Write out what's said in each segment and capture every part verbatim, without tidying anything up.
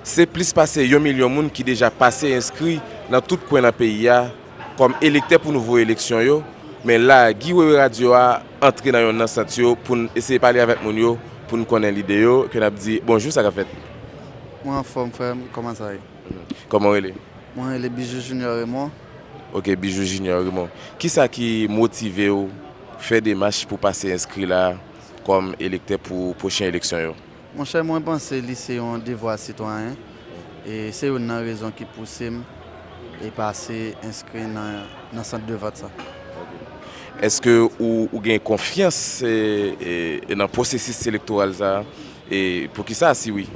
Se plis pase yon milyon moun ki deja pase enskri nan tout kwen nan peyi a kòm elektè pou nouvo eleksyon yo, men la, Guy Wewe Radio a antre nan yonn nan sant yo pou n eseye pale avèk moun yo, pou n konnen lide yo, ke n ap di bonjou, sa k ap fèt? Mwen anfòm, frè m, kòman sa ye? Kòman w rele? Mwen rele Bijou Junior Raymond. Ok, Bijou Junior Raymond. Kisa ki motive w fè demach pou pase enskri la kòm elektè pou pwochen eleksyon yo? Monchè, mwen panse li se yon devwa sitwayen. E se youn nan rezon ki pouse m e pase enskri nan, nan sant de vòt sa. Èske ou, ou gen konfyans e, e, e nan pwosesis elektoral sa? E poukisa, si wi?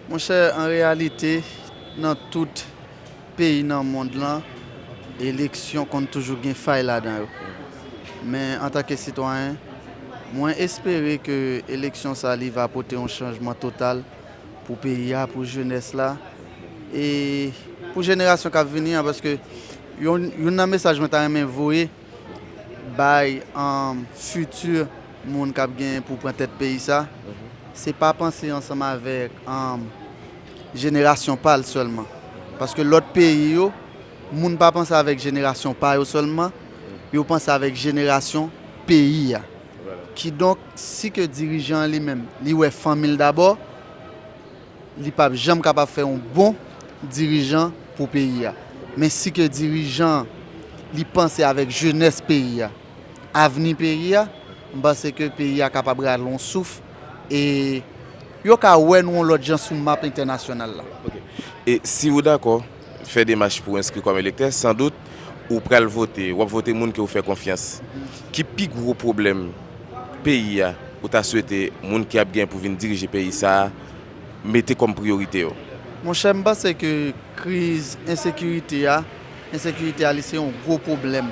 Monchè, an reyalite, nan tout peyi nan mond lan, eleksyon konn toujou gen fay ladan yo. Men antanke sitwayen, mwen espere ke eleksyon sa li va pote yon chanjman total pou peyi a, pou jenès la, e pou jenerasyon k ap vini an, paske youn, youn nan mesaj mwen ta renmen voye bay um, fiti moun k ap gen pou pran tèt peyi sa, se pa panse ansanm avèk um, jenerasyon pa l sèlman. Paske lòt peyi yo, moun pa panse avèk jenerasyon pa yo sèlman, yo panse avèk jenerasyon peyi a. Kidonk, si ke dirijan an li menm, li wè fanmi l dabò, li p ap janm kapab fè yon bon dirijan pou peyi a. Men si ke dirijan an, li panse avèk jenès peyi a, avni peyi a, m panse ke peyi a kapab rale yon souf e yo ka wè nou yon lòt jan sou map entènasyonal la. E si ou dakò fè demach pou enskri kòm elektè, sandout ou pral vote, w ap vote moun ke ou fè konfyans. Ki pi gwo pwoblèm peyi a ou ta swete moun ki ap gen pou vin dirije peyi sa a mete kòm priyorite yo? Monchè, m panse ke kriz ensekirite a, ensekirite a li se yon gwo pwoblèm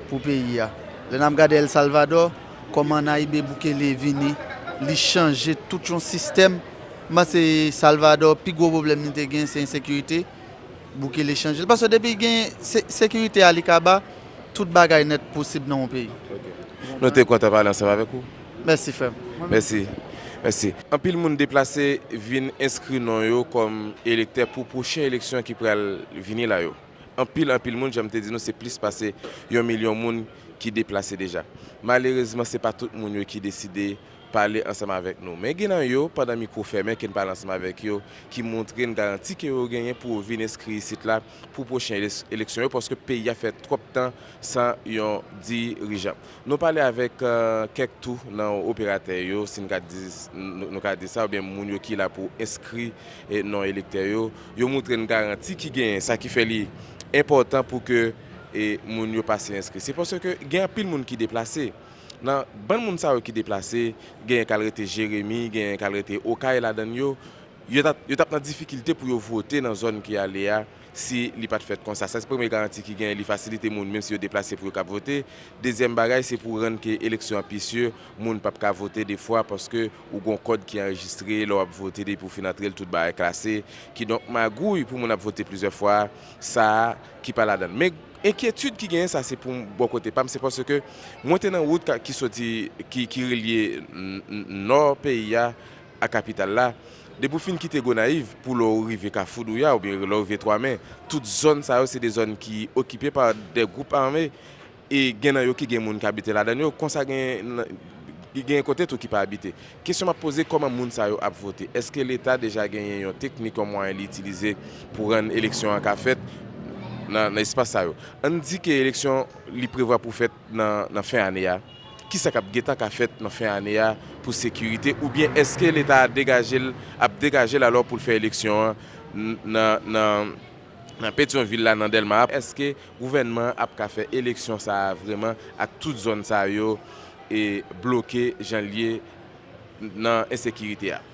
pou peyi a. Lè n ap gade El Salvador, kòman Nayib Bukele vini, li chanje tout yon sistèm. M panse Salvador, pi gwo pwoblèm li te gen, se ensekirite. Bukele chanje l. Paske depi gen se- sekirite a li kaba, tout bagay nèt posib nan yon peyi. Nou te kontan pale ansanm avèk ou. Mèsi, frè m. Mèsi. Mèsi. Anpil moun deplase vin enskri non yo kòm elektè pou pwochen eleksyon ki pral vini la yo. Anpil, anpil moun, jan m te di nou, se plis pase yon milyon moun ki deplase deja. Malerezman, se pa tout moun yo ki deside pale ansanm avèk nou. Men gen nan yo, pandan mikwo fèmen, ke n pale ansanm avèk yo, ki montre n garanti ke yo genyen pou yo vin enskri isit la pou pwochen ele- eleksyon yo, paske peyi a fè twòp tan san yon dirijan. Nou pale avèk eh, kèk tou nan operatè yo, si n ka di, nou, nou ka di sa, oubyen moun yo ki la pou enskri eh, non elektè yo. Yo montre n garanti ki genyen, sa ki fè li enpòtan pou ke eh, moun yo pase enskri. Se paske gen anpil moun ki deplase. Nan bann moun sa yo ki deplase, genyen k al rete Jeremi, genyen k al rete Okay ladan yo. Yo t ap, yo t ap nan difikilte pou yo vote nan zòn ki ale a si li pa t fèt konsa. Sa se premye garanti ki genyen, li fasilite moun, menm si yo deplase pou yo kab vote. Dezyèm bagay, se pou rann ke eleksyon an pi si, moun p ap ka vote defwa paske ou gon kòd ki anrejistre lè w ap vote depi w fin antre l, tout bagay klase. Kidonk, magouy pou moun ap vote plizyè fwa, sa a ki pa ladan l. Men enkyetid ki genyen, sa se pou bò kote pa m, se paske mwen te nan wout ka- ki soti, ki, ki relye n- n- nò peyi a a kapital la. Depi w fin kite Gonayiv, pou lè w rive Kafou Douya oubyen lè w rive Twamen, tout zòn sa yo se de zòn ki okipe pa de gwoup ame e gen nan yo ki gen moun k abite ladan yo. Konsa gen, gen kote tou ki pa abite. Kesyon m ap poze, kòman moun sa yo ap vote? Èske Leta deja genyen yon teknik, yon mwayen li itilize pou rann eleksyon an ka fèt nan, nan espas sa yo? Ann di ke eleksyon li prevwa pou fèt nan, nan fen ane a. Kisa k ap gentan ka fèt nan fen ane a pou sekirite? Oubyen èske Leta a degaje l, ap degaje l alò pou l fè eleksyon an n- nan, nan, nan Petyonvil la, nan Dèlma a? Èske gouvènman an ap ka fè eleksyon sa a vrèman ak tout zòn sa yo e bloke jan l ye nan ensekirite a?